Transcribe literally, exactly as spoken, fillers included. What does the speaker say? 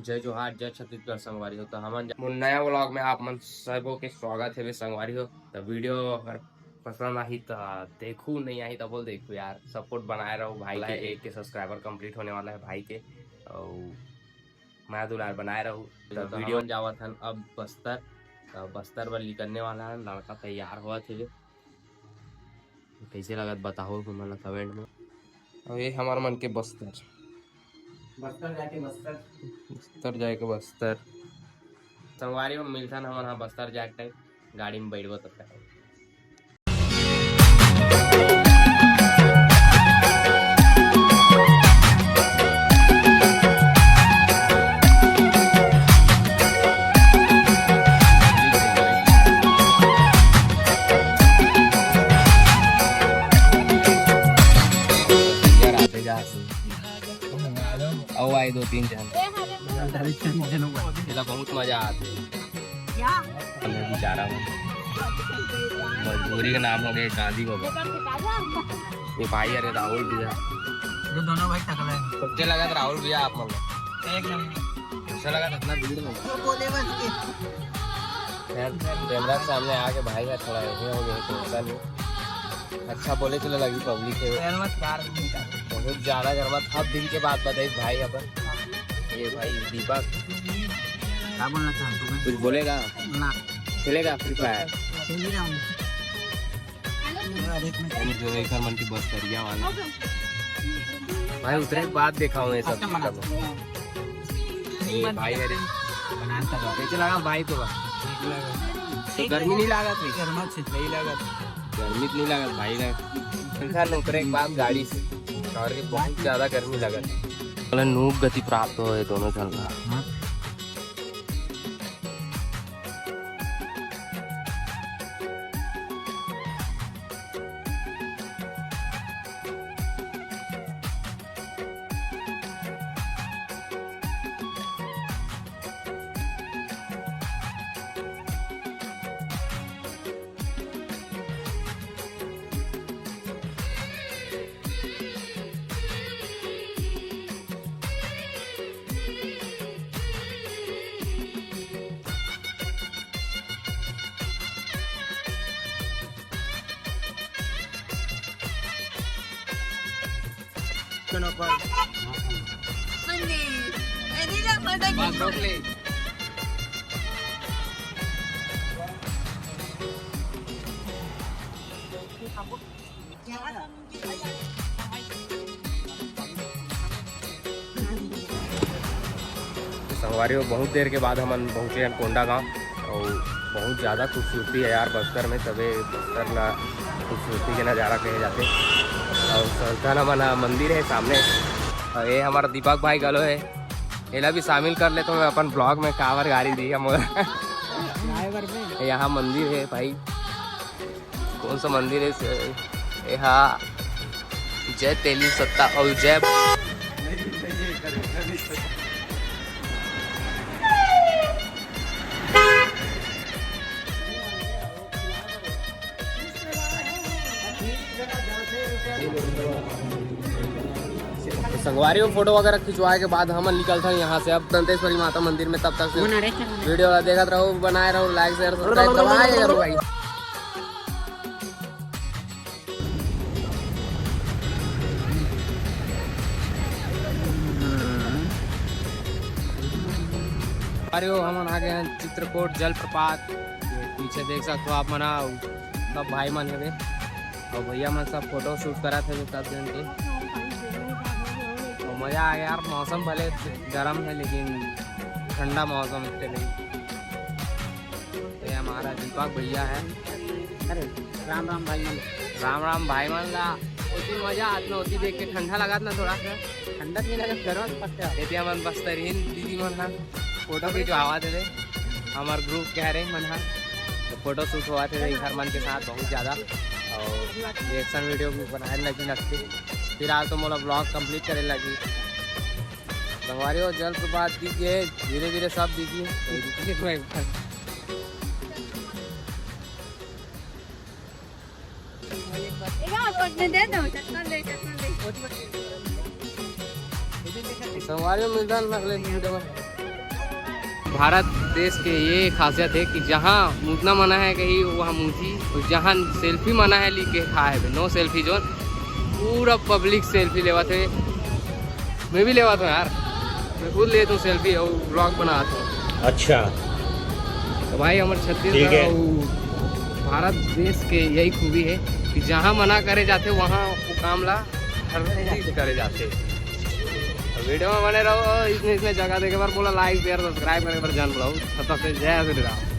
जय जोहार, जय छत्तीसगढ़ संगवारी हो। तो हमन जा-, मोर नया vlog में आप मन सबो के स्वागत हे संगवारी हो। तो video अगर पसंद आही तो देखू, नहीं आही तो बोल देखू यार, support बनाए रहू भाई के। एक के subscriber complete होने वाला है भाई के, और मया दुलार बनाए रहू। तो तो video हमन जावत हन अब बस्तर, तो बस्तर बर निकलने वाला है, लड़का तैयार होवत हे। कैसे लगत बताओ तुम मन comment में। और ये हमार मन के बस्तर, बस्तर जाके बस्तर। बस्तर जाके बस्तर। संगवारी हो, मिलथन हमन हा बस्तर जाए के time, गाड़ी में बैठबो तब तक। अउ आए दो तीन झन। एला बहुत मजा आथे। हमें बेचारा मन मजबूरी के नाम हो गए गांधी बाबा। ये भाई अरे राहुल भैया। ये दोनों भाई तगड़ा है। कैसे लगा था राहुल भैया आप मन? एक नंबर। कैसा लगा था इतना भीड़ में? वो बोले बस के। यार, कैमरा के सामने आके भाई का थोड़ा ऐसे हो गया, तो ऐसा नहीं। अच्छा बोले चलो लगी public है। यार मत यार। बहुत ज्यादा गर्मा था, दिल के बात बताई भाई अपन। ये भाई दीपक। क्या बोलना चाहता हूँ मैं? कुछ बोलेगा? ना। खेलेगा Free Fire? खेल ही रहा हूँ। यार, एक मिनट। जो है, एक मन की बस्तरिया वाला। भाई, उतरे के बाद देखा हूँ ये सब। ये भाई, अरे। कैसे लगा भाई को? तो गर्मी नहीं लागत है? गर्मा से नहीं लागत। गर्मी तो नहीं लागत भाई ने। इंसान उतरे के बाद गाड़ी से और के बहुत ज्यादा गर्मी लागत। मतलब नूब गति प्राप्त हो ये दोनों झन ला। तो संगवारी हो, बहुत देर के बाद हमन पहुँचे हन कोंडागांव। और बहुत ज़्यादा खूबसूरती है यार बस्तर में, तबे बस्तर ला खूबसूरती के नज़ारा कहे जाते। और संस्थान हमन हा मंदिर है सामने, और ये हमारा दीपक भाई गलो है, एला भी शामिल कर लेते हैं अपन vlog में। कावर गाड़ी दी हम। यहाँ मंदिर है भाई, कौन सा मंदिर है? एहा जय तेली सत्ता और जय संगवारी हो, फोटो वगैरह खिंचवाए के बाद हमन निकलथन यहाँ से अब दंतेश्वरी माता मंदिर में। तब तक से वीडियो ला देखत रहो, बनाए रहो, like share subscribe दबाए रहो भाई। अरे हो, हमन आ गए हैं चित्रकूट जलप्रपात। ये पीछे देख सकते हो आप मन, सब भाई मन हवे और भैया मन सब फोटो शूट करत हवे सब जन के। तो मजा आ गया यार, मौसम भले गरम है लेकिन ठंडा मौसम इतने नहीं। ये हमारा दीपक भैया है। अरे राम राम भाई मन। राम राम भाई मन ला। ओती मजा आत ना, ओती देख के ठंडा लगत ना थोड़ा सा। ठंडा नहीं लगत, गरम पड़ता है। एती हमन बस्तरहीन दीदी मन हा फोटो खिंचवावा दे दे। हमार ग्रुप के हरे मन हा तो फोटो शूट हुआ थे इधर मन के साथ बहुत ज़्यादा। और रिएक्शन वीडियो भी बनाए लगी लगती। फिलहाल तो मोला vlog complete करे लगी। संगवारी हो, जलप्रपात दिख गए, धीरे धीरे सब दिखी। संगवारी हो, मिलता है अगले वीडियो में। भारत देश के ये खासियत है कि जहाँ मूतना मना है कहीं, वहाँ मूतही, और जहाँ सेल्फी मना है, लिख के खा है, नो सेल्फी जोन। पूरा पब्लिक सेल्फी लेवत है। मैं भी लेवत हूँ यार, मैं खुद लेता हूँ सेल्फी और ब्लॉग बनाता हूँ। अच्छा। तो भाई, हमारे ठीक छत्तीसगढ़ है। और भारत देश के यही खूबी है कि जहाँ मना करे जाते, वहाँ वो काम ला हर चीज करे जाते। तो वीडियो में बने रहो, इसने इसने जगह देखे बर बोला, लाइक शेयर सब्सक्राइब करे बर जान बुलाओ। तब तक के जय श्री राम।